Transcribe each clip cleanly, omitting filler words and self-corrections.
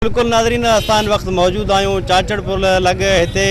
بلڪل ناظرين اسان هن وقت موجود آهيون چاچڙ پل لڳ هتي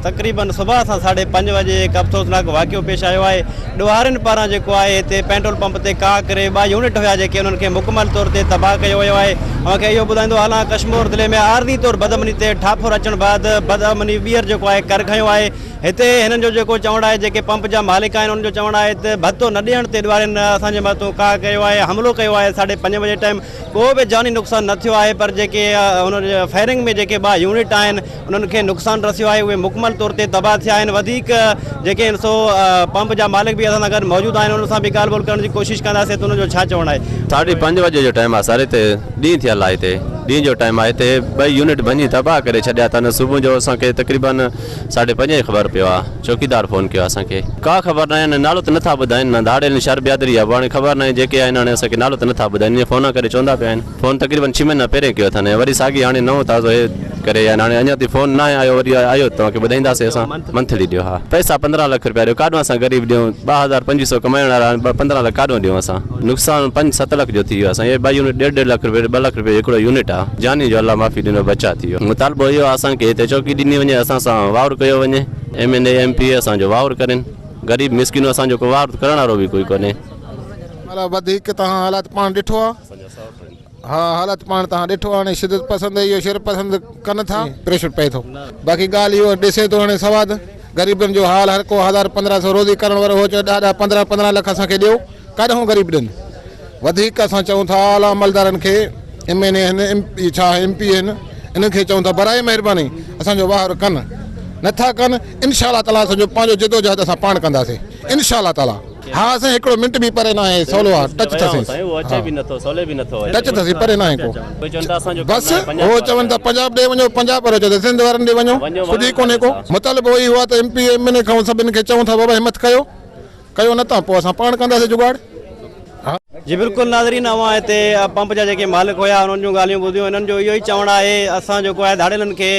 تقريبن صبح سان ساڍي پنج وڄي هڪ افسوسناڪ واقعو پيش آيو آهي ڏوهارين پاران جيڪو آهي هتي پيٽرول پمپ تي ڪاهه ڪري ٻه يونٽ هيا جيڪي انهن کي مڪمل طور تي تباهه ڪيو ويو آهي اوهان کي اهو ٻڌائيندو هلان ڪشمور ضلعي ۾ عارضي طور بدامني تي ٺاپر اچڻ بعد بدامني ٻيهر جيڪو آهي ڪر کنيو آهي هتي هنن جو جيڪو چوڻ آهي جيڪي پمپ جا مالڪ آهن انهن جو چوڻ آهي ته ڀتو نه ڏيڻ تي ڏوهارين اسان جي مٿان ڪاهه ڪيو آهي حملو ڪيو آهي ساڍي پنج وڄي ٽائيم ڪو به جاني نقصان نه ٿيو آهي پر جيڪي ان فائرنگ ۾ جيڪي ٻه يونٽ آهن انهن کي نقصان رسيو آهي اهي مڪمل طور تي تباهه ٿيا آهن وڌيڪ جيڪي آهن سو پمپ جا مالڪ به اسان سان گڏ موجود آهن انهن سان به ڳالهه ٻولهه ڪرڻ جي ڪوشش ڪنداسين ته انهن جو ڇا چوڻ آهي. ساڍي پنج وڄي جو ٽائيم آهي سر هتي ڏينهن ٿيل آهي هتي ڏينهن جو ٽائيم آهي هتي ٻئي يونٽ ڀڃي تباهه ڪري ڇڏيا اٿن صبح جو اسان کي تقريبن ساڍي پنجين خبر پيو آ چوڪيدار فون ڪيو آ اسان کي. ڪا خبر ناهي هاڻي نالو ته نٿا ٻڌائين نه ڌاڙيل شھر بيادري آ پوء هاڻي خبر ناهي جيڪي آهن هاڻي اسان کي نالو ته نٿا ٻڌائين ائين فونا ڪري چوندا پيا آهن فون تقريبن ڇھ مهينا پهرين ڪيو اٿن ۽ وري ساڳي هاڻي نئون تازو هي ڪري آهن هاڻي اڃا تائين فون ناهي آيو وري آيو ته توهان کي ٻڌائينداسين اسان منٿلي ڏيو ها پئسا 15 لک رپيا ڏيو ڪاڏو اسان غريب ڏيون 2000 25 سو ڪمائڻ وارا آهن 15 لک ڪاڏو ڏيون اسان نقصان پنج ست لک جو ٿي ويو آ سائين اهي ٻه يونٽ ڏيڍ ڏيڍ لک رپيو ٻه لک رپيو هڪڙو يونٽ آ جاني جو الله معافي ڏنو بچا ٿي ويو مطالبو اهو آ اسان کي هتي چوڪي ڏني وڃي اسان سان واهر ڪيو وڃي ايم اين اي ايم پي اي اسان جو واهر ڪرين غريب مسڪين اسان جو ڪو واهر ڪرڻ وارو به ڪوئي ڪونهي. مطلب وڌيڪ توهان حالات پاڻ ڏٺو آ. ها حالت پاڻ توهان ڏٺو هاڻي شدت پسند اهو شر پسند ڪن ٿا پريشر پئي ٿو باقي ڳالهه اهو ڏسي ٿو هاڻي سواد غريبن جو حال هر ڪو هزار 15 سو روزي ڪرڻ وارو هو چئي ڏهه ڏهه 15 15 لک اسان کي ڏيو ڪاڏهون غريب ڏين وڌيڪ اسان چئون ٿا اعليٰ عملدارن کي ايم اين اي آهن ايم پي ڇا ايم پي آهن انهن کي چئون ٿا برائي مهرباني اسان جو واهر ڪن نٿا ڪن انشاء الله تعاليٰ اسان جو پنهنجو جدوجهد اسان پاڻ ڪنداسين انشاء الله تعاليٰ. ها سائين هڪڙو منٽ به پري ناهي سولو آ ٽچ ٿسيس ٽچ ٿسي پري ناهي ڪو بس هو چون ٿا پنجاب ڏي وڃو پنجاب وارا چون ٿا سنڌ وارن ڏي وڃو ڪجهه ئي ڪونهي ڪو مطالبو اهو آ ته ايم پي ايم اين اي کان سڀن کي چون ٿا بابا همت ڪيو ڪيو نه ته پوء اسان پاڻ ڪنداسين جگاڙ. جي بلڪل ناظرين اوهان هتي پمپ جا جيڪي مالڪ هيا انهن جون ڳالهيون ٻڌيون انهن جو اهو ئي چوڻ آهي اسان جيڪو آهي ڌاڙيلن کي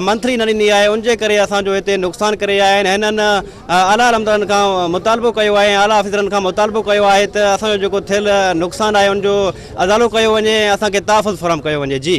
منٿلي نه ڏني آهي ان جي ڪري اسان جو هتي نقصان ڪري ويا آهن هنن اعليٰ عملدارن کان مطالبو ڪيو آهي ۽ اعليٰ آفيسرن کان مطالبو ڪيو آهي ته اسان جو جيڪو ٿيل نقصان آهي ان جو ازالو ڪيو وڃي ۽ اسان کي تحفظ فراهم ڪيو وڃي جي.